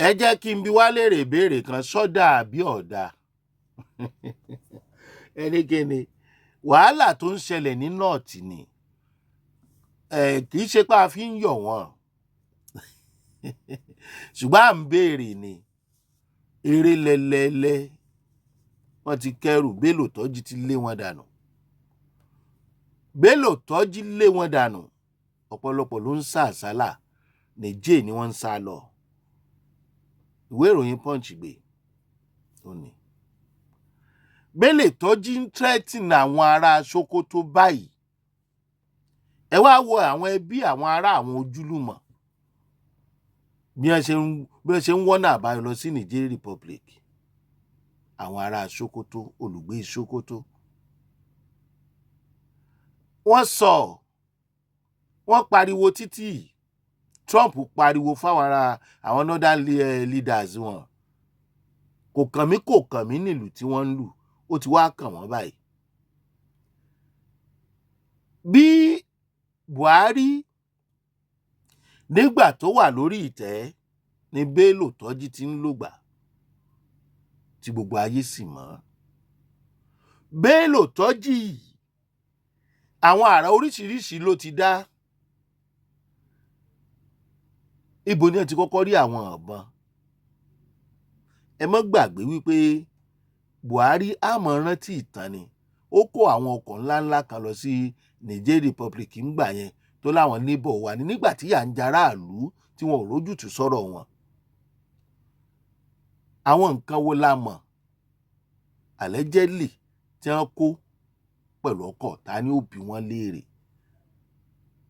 Ẹ jẹ́ kí n bi wá léèrè ìbéèrè kan: sọ́dà àbí ọ̀dà? Ẹni kí ni wàhálà tó ń ṣẹlẹ̀ ní North ni? Ẹ kì í ṣe pé a fi ń yọ̀ wọ́n, ṣùgbọ́n à ń béèrè ni. Eré lẹ́lẹ́lẹ́, wọ́n ti kẹ́rù. Bello Turji ti lé wọn dànù. Bello Turji lé wọn dànù. Ọ̀pọ̀lọpọ̀ ló ń sá àsálà. Niger ni wọ́n ń sá lọ. Ìwé ìròyìn Punch gbé ó ní Bello Turji ń threaten àwọn ará Sokoto báyìí. Ẹ wá wo àwọn ẹbí, àwọn ará, àwọn ojúlùmọ̀, bí wọ́n ṣe ń wọ́nà àbáyọ lọ sí Niger Republic. Àwọn ará Sokoto, olùgbé Sokoto, wọ́n sọ, wọ́n pariwo títí. Trump pariwo fáwọn ará àwọn northern leaders wọn. Kò kàn mí, kò kàn mí nílùú tí wọ́n ń lù. Ó ti wá kàn wọ́n báyìí. Bí Buhari nígbà tó wà lórí ìtẹ́ ni Bello Turji ti ń lògbà tí gbogbo ayé sì mọ̀. Bello Turji yìí, àwọn àrà oríṣiríṣi ló ti dá. Ibo ni ẹ ti kọ́kọ́ rí àwọn ìbọn? Ẹ mọ́ gbàgbé wípé Buhari, àmọ́ rántí ìtàn ni, ó kó àwọn ọkọ̀ ńláńlá kan lọ sí Niger Republic ńgbà yẹn, tó láwọn níbọ̀ wà ní nígbà tí yà ń jaráàlú, tí wọn ò rójútùú sọ̀rọ̀ wọn. Àwọn nǹkan wo la mọ̀ allegedly tí wọ́n kó pẹ̀lú ọkọ̀? Ta ni ó bi wọ́n léèrè?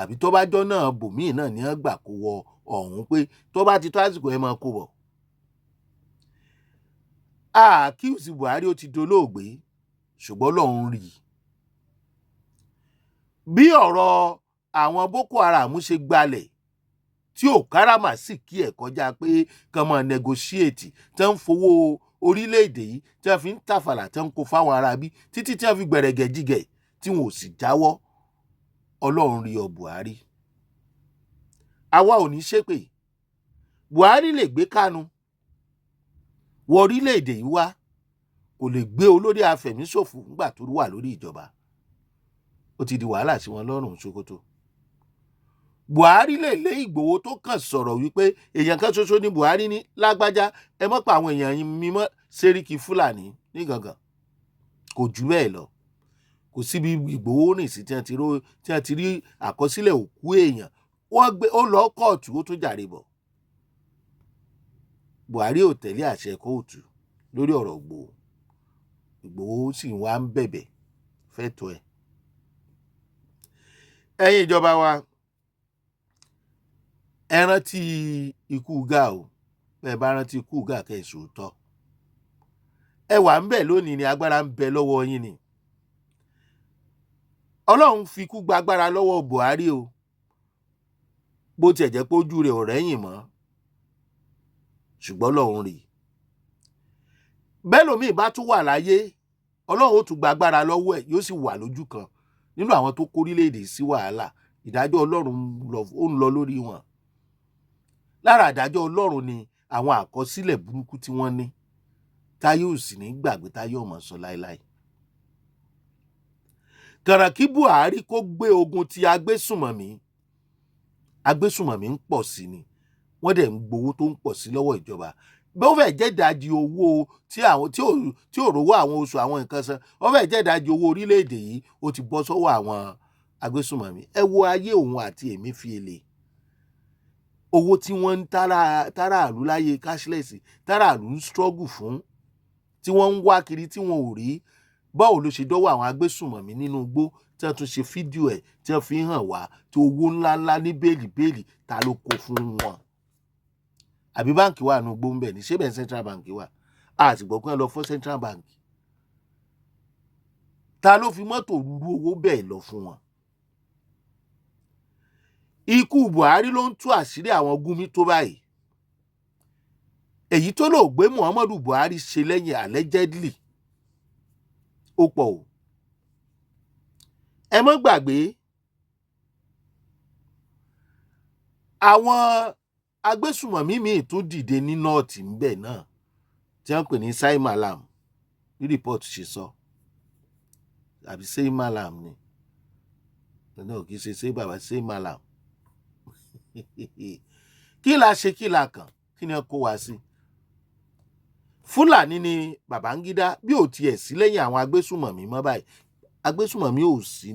Àbí tó bá jọ́ náà bòmíì náà ní wọ́n gbà kó wọ ọ̀hún pé tó bá ti tó àsìkò, ẹ máa kó bọ̀. Accuse Buhari, ó ti dolóògbé, ṣùgbọ́n Ọlọ́run rí i. Bí ọ̀rọ̀ àwọn Boko Haram ṣe gbalẹ̀ tí ò káràmásìkí ẹ̀ kọjá pé kàn máa negotiate, tí wọ́n ń fowó orílẹ̀-èdè yìí, tí wọ́n fi ń tàfàlà, tí wọ́n ń kó fáwọn aráabí títí tí wọ́n fi gbẹ̀rẹ̀gẹ̀ jígẹ̀, tí wọn ò sì jáwọ́. Ọlọ́run rí ọ, Buhari. Àwa ò ní ṣépè. Buhari lè gbé Kánú wọ orílẹ̀-èdè yìí wá, kò lè gbé olórí afẹ̀míṣòfò nígbà tó wà lórí ìjọba. Ó ti di wàhálà sí wọn lọ́rùn Sokoto. Buhari lè lé Ìgbòho tó kàn sọ̀rọ̀ wípé èèyàn kan ṣoṣo ní Buhari ní lágbájá, ẹ mọ́ pa àwọn èèyàn mímọ́ Sẹ́ríkì Fúlàní ní gangan. Kò jù bẹ́ẹ̀ lọ. Kò síbi Ìgbòho rìn sí tí wọ́n ti rí àkọsílẹ̀ òkú èèyàn. Wọ́n gbé ó lọ kóòtù, ó tún jàre bọ̀. Buhari ò tẹ̀lé àṣẹ kóòtù lórí ọ̀rọ̀ Ìgbòho. Ìgbòho sì wá ń bẹ̀bẹ̀ fẹ́tọ̀ ẹ̀. Ẹ̀yin ìjọba wa, ẹ rántí ikú Gáà o. Bẹ́ẹ̀ bá rántí ikú Gáà, kẹ́ ẹ̀ sòótọ́. Ẹ wà ń bẹ̀ lónìí ni, agbára ń bẹ lọ́wọ́ yín ni. Ọlọ́run fi ikú gba agbára lọ́wọ́ Buhari o, bó tiẹ̀ jẹ́ pé ojú rẹ̀ ò rẹ́yìn mọ́, ṣùgbọ́n Ọlọ́run rí i. Bẹ́ẹ̀ lómi bá tún wà láyé, Ọlọ́run ó tún gba agbára lọ́wọ́ ẹ̀, yóò sì wà lójú kan nínú àwọn tó kórílẹ̀-èdè sí wàhálà. Ìdájọ́ Ọlọ́run ó ń lọ lórí wọn. Lára ìdájọ́ Ọlọ́run ni àwọn àkọsílẹ̀ burúkú tí wọ́n ní, táyé ò sì ní gbàgbé, táyé ò mọ̀ sọ láéláé. Kàrà kí Buhari kó gbé ogun ti agbésùnmọ̀mí. Agbésùnmọ̀mí ń pọ̀ sí ni, wọ́n dẹ̀ ń gbowó tó ń pọ̀ sí lọ́wọ́ ìjọba. Bí ó fẹ́ jẹ́ ìdajì owó tí àwọn tí ò rówó àwọn oṣù àwọn nǹkan san, ó fẹ́ jẹ́ ìdajì owó orílẹ̀-èdè yìí, ó ti bọ́ sọ́wọ́ àwọn agbésùnmọ̀mí. Ẹ wo ayé òun àti Emefiele, owó tí wọ́n ń táràlú láyé cashless, táràlú ń struggle fún, tí wọ́n ń wá kiri tí wọ́n ò rí. Báwo ló ṣe dọ́wọ́ àwọn agbésùnmọ̀mí nínú igbó, tí wọ́n tún ṣe fídíò ẹ̀, tí wọ́n fi hàn wá, tí owó ńláńlá ní bale bale? Ta ló kó fún wọn? Àbí báǹkì wà nínú igbó ń bẹ̀ ní? Ṣé bẹ́ẹ̀ Central Bank wà? A sì gbọ́ pé wọ́n lọ fọ́ Central Bank. Ta ló fi mọ́tò rúrú owó bẹ́ẹ̀ lọ fún wọn? Ikú Buhari ló ń tú àṣírí àwọn Gumi tó báyìí. Èyí tó lò gbé Muhammadu Buhari ṣe lẹ́yìn allegedly, ó pọ̀ o. Ẹ mọ́ gbàgbé àwọn Agbésùmọ̀mí míì tún dìde ní North ńbẹ̀ náà tí wọ́n pè ní Sai Malam, bí report ṣe sọ, àbí Sai Malam ni náà, kì í ṣe Sai Baba, Sai Malam. Kí la ṣe? Kí la kàn? Kí ni wọ́n kó wa sí? Fúlàní ni Babangida. Bí ò tiẹ̀ sí lẹ́yìn àwọn agbésùmọ̀mí mọ́ báyìí, agbésùmọ̀mí ò sí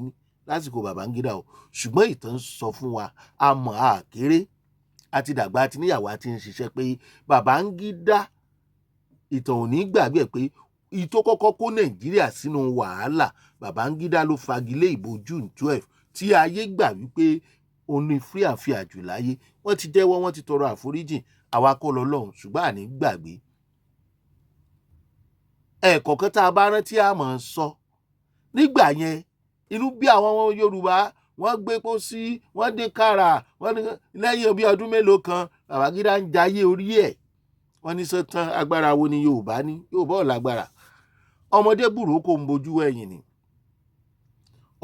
lásìkò Babangida o, ṣùgbọ́n ìtàn sọ fún wa, a mọ̀, àkéré àti dàgbà àti níyàwó àti ń ṣiṣẹ́ pé Babangida, ìtàn ò ní gbàgbé pé ìtò kọ́kọ́ kó Nàìjíríà sínú wàhálà, Babangida ló fagilé ìbò June 12 tí ayé gbà wípé òun ní free and fair jù láyé. Wọ́n ti jẹ́wọ́, wọ́n ti tọrọ àforíjìn. Àwa kọ́ lọ́lọ́run, ṣùgbọ́n àní gbàgbé. Ẹ̀ẹ̀kọ̀ọ̀kan tá a bá rántí, àmọ́ sọ nígbà yẹn, inú bí àwọn ọmọ Yorùbá, wọ́n gbé pósí, wọ́n dín kára, wọ́n ní lẹ́yìn bí ọdún mélòó kan, Babangida ń jayé orí ẹ̀. Wọ́n ní sọ́tàn agbára wo ni Yorùbá ní? Yorùbá ò lágbára. Ọmọdé burúkú ń bojú ẹ̀yìn ni.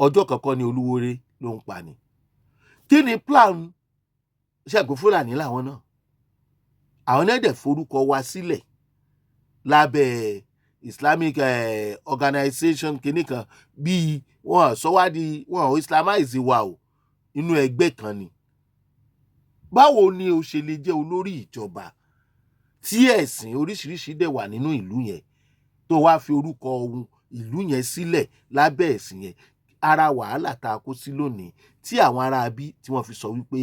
Ọjọ́ kankan ni Olúwore ló ń pa ni. Kí ni plan? Ṣẹ́gun Fúlàní làwọn náà, àwọn náà dẹ̀ forúkọ wa sílẹ̀ lábẹ́ Islamic organization kìíní kan, bíi wọn sọ wá di wọn ò islamize wa o, inú ẹgbẹ́ kan ni. Báwo ni o ṣe lè jẹ́ olórí ìjọba tí ẹ̀sìn oríṣiríṣi dẹ̀ wà nínú ìlú yẹn, tó wá fi orúkọ ohun ìlú yẹn sílẹ̀ lábẹ́ ẹ̀sìn yẹn? Ara wàhálà tá a kó sí lónìí, tí àwọn ará bí tí wọ́n fi sọ wípé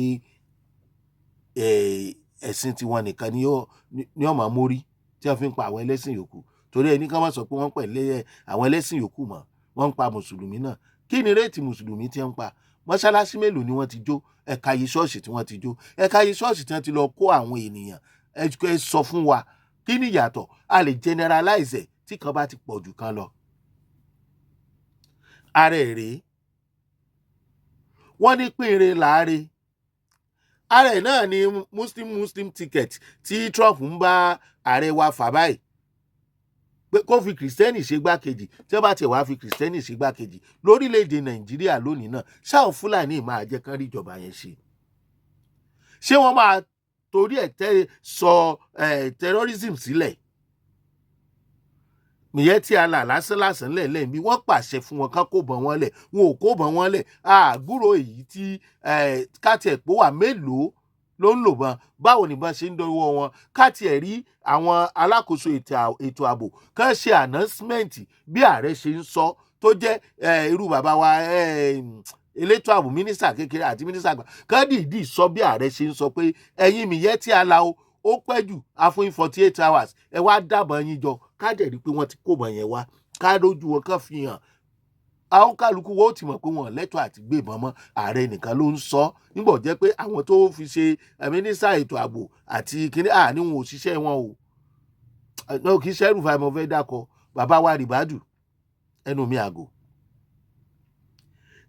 ẹ̀sìn tiwọn nìkan ni ó máa mórí, tí wọ́n fi ń pa àwọn ẹlẹ́sìn yòókù, torí ẹni ká má sọ pé wọ́n pẹ̀lẹ́ àwọn ẹlẹ́sìn yòókù mọ́, wọ́n ń pa mùsùlùmí náà. Kí ni rate mùsùlùmí tí ń pa? Mọ́ṣáláṣí mélòó ni wọ́n ti jó? Ẹ̀ka yìí, ṣọ́ọ̀ṣì tí wọ́n ti jó, ẹ̀ka yìí, ṣọ́ọ̀ṣì tí wọ́n ti lọ kó àwọn ènìyàn. Ẹ sọ fún wa, kí ni ìyàtọ̀? A lè generalize ẹ̀ tí kan bá ti pọ̀ jù kan lọ. Ara ẹ̀ rèé, wọ́n ní pínre láre. Ara ẹ̀ náà ni Muslim Muslim ticket tí Trump ń bá ààrẹ wa fà báyìí, pé kó fi Kìrìsìtẹ́nì ṣe gbákejì. Tí wọ́n bá tiẹ̀ wá fi Kìrìsìtẹ́nì ṣe gbákejì lórílẹ̀‐èdè Nàìjíríà lónìí náà, ṣáà Fúlàní máa jẹ́ kán rí ìjọba yẹn ṣe? Ṣé wọ́n máa torí ẹ̀ tẹ́ sọ terrorism sílẹ̀? Miyetti Allah lásán lásán lẹ́lẹ́ bí wọ́n pàṣẹ fún wọn kán kó bọ̀ wọ́n lẹ̀, wọn ò kó bọ̀ wọ́n lẹ̀. Àgbúrò èyí tí káàtì ẹ̀pọ̀ wà mélòó ló ń lò bọ́n? Báwo ni bọ́n ṣe ń dọwọ́ wọn? Káàtì ẹ̀ rí àwọn alákòóso ètò ààbò kán ṣe announcement bí ààrẹ ṣe ń sọ, tó jẹ́ irú bàbá wa elétò ààbò, mínísítà kékeré àti mínísítà àgbà, kán dìídì sọ bí ààrẹ ṣe ń sọ pé ẹ̀yin Miyetti Allah o, ó pẹ́ jù á fún yín 48 hours, ẹ wá dábàá yín jọ. Ká dẹ̀ rí pé wọ́n ti kó bọ̀ yẹn wá, ká lójú wọn, kán fi hàn àwọn kálukú, wọn ó ti mọ̀ pé wọn lẹ́tọ̀ọ́ àti gbé ìbọn mọ́. Ààrẹ nìkan ló ń sọ nígbà jẹ́ pé àwọn tó fi ṣe mínísítà ètò ààbò àti kínní àní wọn ò ṣiṣẹ́ wọn o. Náà kì í ṣe El-Rufai mo fẹ́ dákọ, bàbá wa Ribadu, ẹnu mi àgò,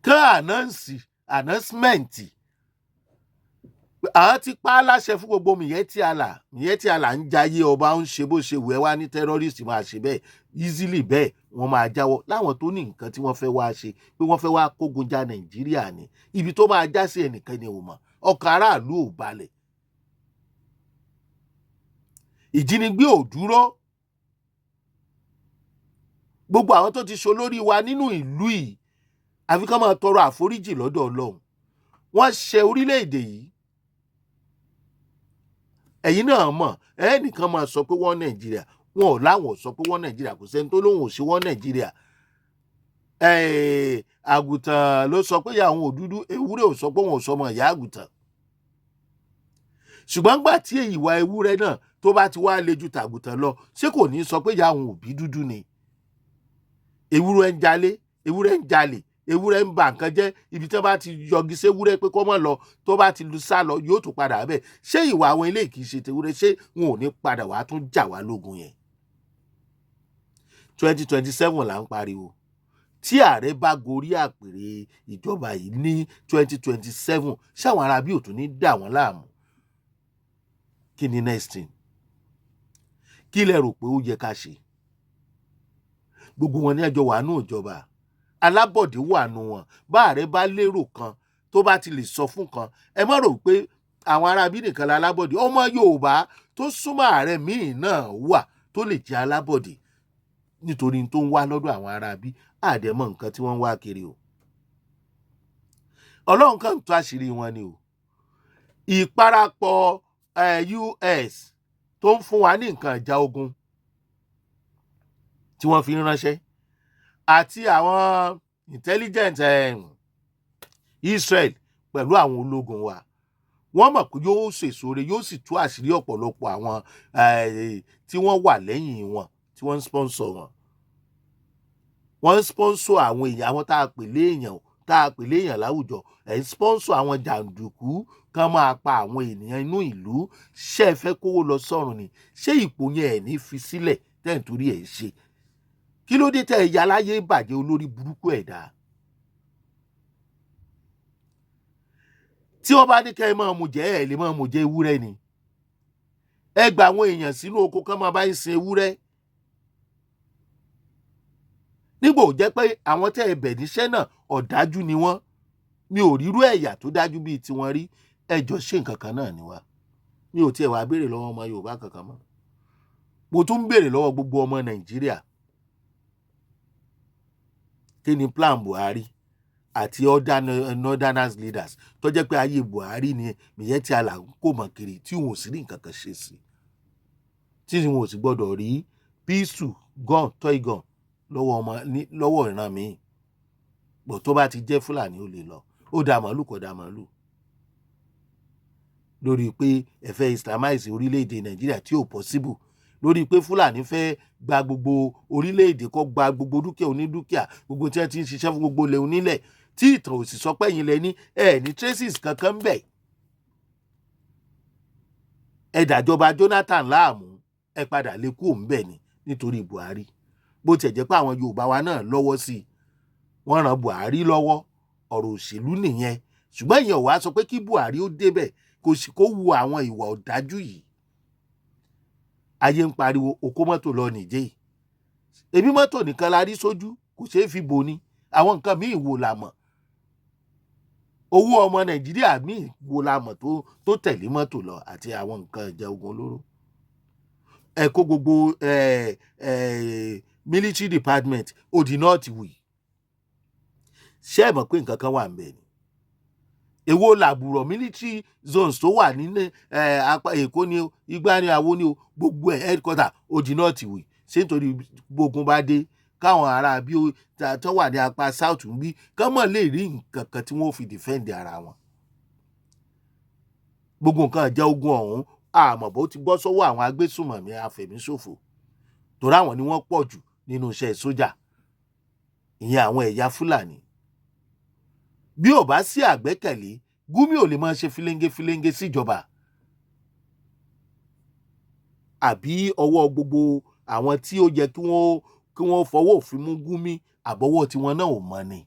kán announce announcement, àwọn ti pa á láṣẹ fún gbogbo Miyetti Allah. Miyetti Allah ń jayé ọba, ń ṣe bó ṣe wù ẹ́, wá ní terrorist máa ṣe bẹ́ẹ̀ easily bẹ́ẹ̀, wọ́n máa jáwọ́ láwọn tó ní nǹkan tí wọ́n fẹ́ wá ṣe, pé wọ́n fẹ́ wá kógun ja Nàìjíríà ní ibi tó máa já sí, ẹnìkan ni ò mọ̀. Ọkàn aráàlú ò balẹ̀, ìjínigbé ò dúró. Gbogbo àwọn tó ti ṣolórí wa nínú ìlú yìí, àfi kán máa tọrọ àforíjì lọ́dọ̀ Ọlọ́run. Wọ́n ṣe orílẹ̀-èdè yìí. Ẹ̀yin náà mọ̀, ẹnìkan máa sọ pé wọ́n Nàìjíríà, wọn ò láwọn ò sọ pé wọ́n Nàìjíríà, kò sẹ́ni tó lóun ò sí wọ́n Nàìjíríà. Àgùntàn ló sọ pé ìyá àwọn ò dúdú, ewúrẹ́ ò sọ pé òun ò sọmọ ìyá àgùntàn. Ṣùgbọ́n gbà tí ìwà ewúrẹ́ náà tó bá ti wá le ju tàgùntàn lọ, ṣé kò ní sọ pé ìyá àwọn òbí dúdú ni? Ewúrẹ́ ń jalè, ewúrẹ́ ń jalè, ewúrẹ́ ń ba nǹkan jẹ́. Ibi tí wọ́n bá ti yọgi séwúrẹ́ pé kó má lọ, tó bá ti sá lọ, yóò tún padà bẹ́ẹ̀. Ṣé ìwà àwọn eléyìí kì í ṣe tewúrẹ́? Ṣé wọn ò ní padà wàá tún jà wá lógun yẹn? 2027 là ń pariwo. Tí ààrẹ bá gorí àpèrè ìjọba yìí ní 2027, ṣáwọn arábí ò tún ní dà wọ́n láàmú? Kí ni next thing? Kí lẹ rò pé ó yẹ ká ṣe? Gbogbo wọn ní ẹjọ́ wà nù ìjọba, alábọ̀dé wà nù wọn. Bá ààrẹ bá lérò kan, tó bá ti lè sọ fún kan, ẹ má rò pé Àwọn aráabí nìkan la alábọ̀dé. Ọmọ Yorùbá tó súnmọ́ ààrẹ míì náà wà tó lè jẹ́ alábọ̀dé nítorí tó ń wá lọ́dọ̀ àwọn aráabí. Àdẹ̀mọ́ nǹkan tí wọ́n ń wá kiri o. Ọlọ́run kàn ń tú àṣírí wọn ni o. Ìparapọ̀ US tó ń fún wa ní nǹkan ìjà ogun tí wọ́n fi ń ránṣẹ́ àti àwọn intelligent Israel pẹ̀lú àwọn ológun wa, wọ́n mọ̀ pé yóò sèso re, yóò sì tú àṣírí ọ̀pọ̀lọpọ̀ àwọn tí wọ́n wà lẹ́yìn wọn, tí wọ́n ń sponsor wọn. Wọ́n ń sponsor àwọn èèyàn, àwọn tá a pè léèyàn, tá a pè léèyàn láwùjọ. Ẹ̀ ń sponsor àwọn jàǹdùkú kán máa pa àwọn ènìyàn inú ìlú. Ṣé ẹ fẹ́ kówó lọ sọ́run ni? Ṣé ipò yẹn ẹ̀ ní fi sílẹ̀ tẹ́ ẹ̀ torí ẹ̀ ṣe? Kí ló dé tẹ́ ẹ ya láyé bàjẹ́, olórí burúkú ẹ̀dá? Tí wọ́n bá ní kẹ́ ẹ máa mú jẹ́, ẹ̀ lè máa mú jẹ́ ewúrẹ́ ni. Ẹ gba àwọn èèyàn sínú oko kán máa bá ń sin ewúrẹ́. Nígbà ò jẹ́ pé àwọn tẹ́ ẹ bẹ̀ níṣẹ́ náà, ọ̀dájú ni wọ́n. Mi ò rírú ẹ̀yà tó dájú bíi tiwọn rí. Ẹ jọ ṣe nǹkan kan náà ni wá. Mi ò tiẹ̀ wá béèrè lọ́wọ́ ọmọ Yorùbá kankan mọ́. Mo tún ń béèrè lọ́wọ́ gbogbo ọmọ Nàìjíríà: kí ni plan Buhari àti other northerners leaders, tó jẹ́ pé ayé Buhari ni Miyetti Allah kò mọ̀ kiri, tí wọn ò sì rí nǹkan kan ṣe sí, tí wọn ò sì gbọ́dọ̀ rí pistol gun, toy gun lọ́wọ́ ọmọ lọ́wọ́ ìran míì bọ̀? Tó bá ti jẹ́ Fúlàní, ó lè lọ, ó dá màálù, kò dá màálù, lórí pé ẹ fẹ́ islamize orílẹ̀-èdè Nàìjíríà tí ò possible, lórí pé Fúlàní fẹ́ gba gbogbo orílẹ̀-èdè, kó gba gbogbo dúkìá onídúkìá, gbogbo tí wọ́n ti ń ṣiṣẹ́ fún, gbogbo ilẹ̀ onílẹ̀, tí ìtàn ò sì sọ pé ẹ̀yin lẹ ní ẹ̀ ní traces kankan bẹ̀. Ẹ dàjọba Jonathan láàmú, ẹ padà lè kú òun bẹ̀ ni nítorí Buhari. Bó tiẹ̀ jẹ́ pé àwọn Yorùbá wa náà lọ́wọ́ sí i, wọ́n ràn Buhari lọ́wọ́, ọ̀rọ̀ òṣèlú nìyẹn. Ṣùgbọ́n ìyẹn ò wá sọ pé kí Buhari ó débẹ̀ kò sì kó wu àwọn ìwà ọ̀dájú yìí. Ayé ń pariwo okó mọ́tò lọ nìjẹ́ yìí. Ebi mọ́tò nìkan la rí sójú, kò ṣeé fi bò ní. Àwọn nǹkan míì wò la mọ̀? Owó ọmọ Nàìjíríà míì wò la mọ̀ tó tẹ̀lé mọ́tò lọ àti àwọn nǹkan ìjà ogun olóró? Ẹ kó gbogbo ẹ ẹ military department ó di north wì. Ṣé ẹ mọ̀ pé nǹkan kan wà ń bẹ̀ ni? Èwo làbùrọ̀ military zones tó wà nínú apá Èkó ni o, igbá ni, àwo ni o, gbogbo ẹ̀ headquarter ó di north wì? Ṣé nítorí gbógun bá dé, káwọn ará bí tó wà ní apá south ń bí kán mọ̀ lè rí nǹkan kan tí wọ́n fi defend ara wọn? Gbogbo nǹkan ìjà ogun ọ̀hún, àmọ́ bó ti bọ́ sọ́wọ́ àwọn agbésùmọ̀mí afẹ̀míṣòfò, torí àwọn ni wọ́n pọ̀ jù nínú iṣẹ́ sójà, ìyẹn àwọn ẹ̀yà Fúlàní. Bí ò bá sí àgbẹ́kẹ̀lé, Gumi ò lè máa ṣe fílẹ́ńgé fílẹ́ńgé síjọba. Àbí ọwọ́ gbogbo àwọn tí ó yẹ kí wọ́n fọwọ́ òfin mú Gumi, àbọ̀wọ́ tiwọn náà ò mọ̀ ni?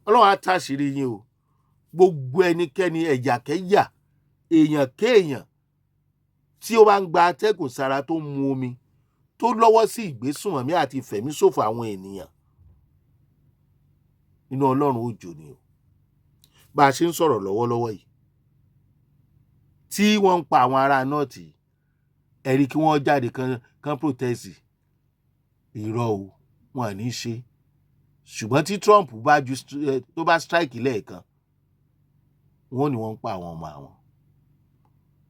Ọlọ́run á tàṣírí yín o. Gbogbo ẹnikẹ́ni, ẹ̀yàkẹ́yà, èèyàn kéèyàn tí ó bá ń gba atẹ́gùn sára, tó ń mu omi, tó lọ́wọ́ sí ìgbésùnmọ̀mí àti ìfẹ̀míṣòfò àwọn ènìyàn, inú Ọlọ́run ó jò ní o. Bá a ṣe ń sọ̀rọ̀ lọ́wọ́lọ́wọ́ yìí tí wọ́n ń pa àwọn ará north, ẹ̀rí kí wọ́n jáde kan protest, irọ́ o, wọn à ní ṣe. Ṣùgbọ́n tí Trump bá ju tó bá strike lẹ́ẹ̀kan, wọ́n ní wọ́n ń pa àwọn ọmọ àwọn.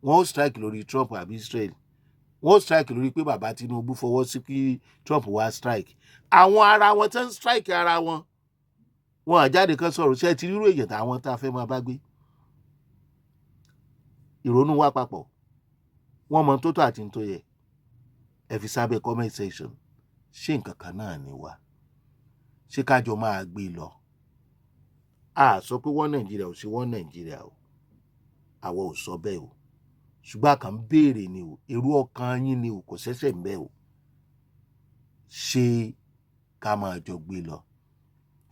Wọ́n ó strike lórí Trump àbí Israel. Wọ́n ó strike lórí pé bàbá Tinubu fọwọ́ sí kí Trump wá strike. Àwọn ara wọn tẹ́ ń strike ara wọn, wọn àjáde kan sọ̀rọ̀. Ṣé ti rírò èèyàn táwọn tá a fẹ́ máa bá gbé ìrònú wá papọ̀? Wọ́n mọ tó tó àti tó yẹ. Ẹ fi sábẹ́ comment section: ṣé nǹkan kan náà ni wá? Ṣé kájọ máa gbé lọ? A sọ pé wọ́n Nàìjíríà ò sí wọ́n Nàìjíríà o, àwa ò sọ bẹ́ẹ̀ o. Ṣùgbọ́n a kàn ń béèrè ni o. Èrò ọkàn yín ni o, kò ṣẹ̀ṣẹ̀ ń bẹ́ o. Ṣé ká máa jọ gbé lọ?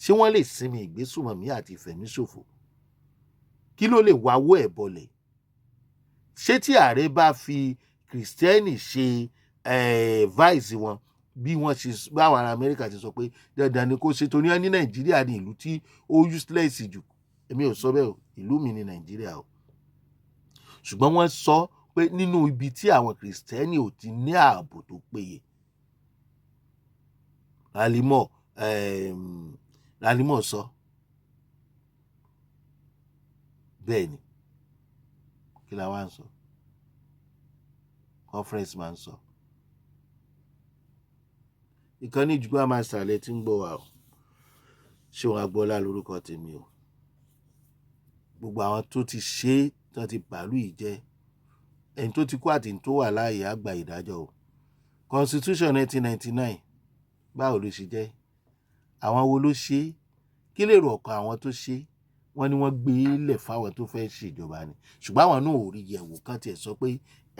Ṣé wọ́n lè sinmi ìgbésùnmọ̀mí àti ìfẹ̀míṣòfò? Kí ló lè wáwó ẹ̀ bọlẹ̀? Ṣé tí ààrẹ bá fi Kìrìsìtẹ́nì ṣe vice wọn, bí wọ́n ṣe báwọn ará Amẹ́ríkà ti sọ pé dandan ni kó ṣe, torí wọn ní Nàìjíríà ní ìlú tí ó useless jù? Èmi ò sọ bẹ́ẹ̀ o. Ìlú mi ní Nàìjíríà o, ṣùgbọ́n wọ́n sọ pé nínú ibi tí àwọn Kìrìsìtẹ́nì ò ti ní ààbò tó péye. Ralimọ̀ sọ bẹ́ẹ̀ ni. Kí la wá ń sọ? Conference máa ń sọ. Ìkànnì Ìjùgbọ́n Master lẹ tí ń gbọ́ wa o. Ṣéun Agboola lórúkọ tèmi o. Gbogbo àwọn tó ti ṣe é, tó ti bàálù yìí jẹ́, ẹni tó ti kú àti tó wà láàyè, á gba ìdájọ́ o. Constitution 1999, báwo ló ṣe jẹ́? Àwọn wo ló ṣe é? Kí lèrò ọkàn àwọn tó ṣe é? Wọ́n ní wọ́n gbé e lẹ̀ fáwọn tó fẹ́ ṣèjọba ni, ṣùgbọ́n àwọn náà ò rí yẹ̀wò kán tiẹ̀ sọ pé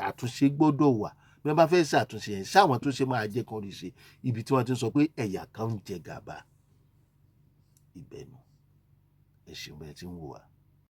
àtúnṣe gbọ́dọ̀ wà. Bí wọ́n bá fẹ́ ṣàtúnṣe yẹn, ṣáwọn tó ṣe máa jẹ́ kán rí ṣe? Ibi tí wọ́n ti ń sọ pé ẹ̀yà kan ń jẹ gàba, ibẹ̀ nu. Ẹ ṣeun bẹ́ẹ̀ tí ń wò wá.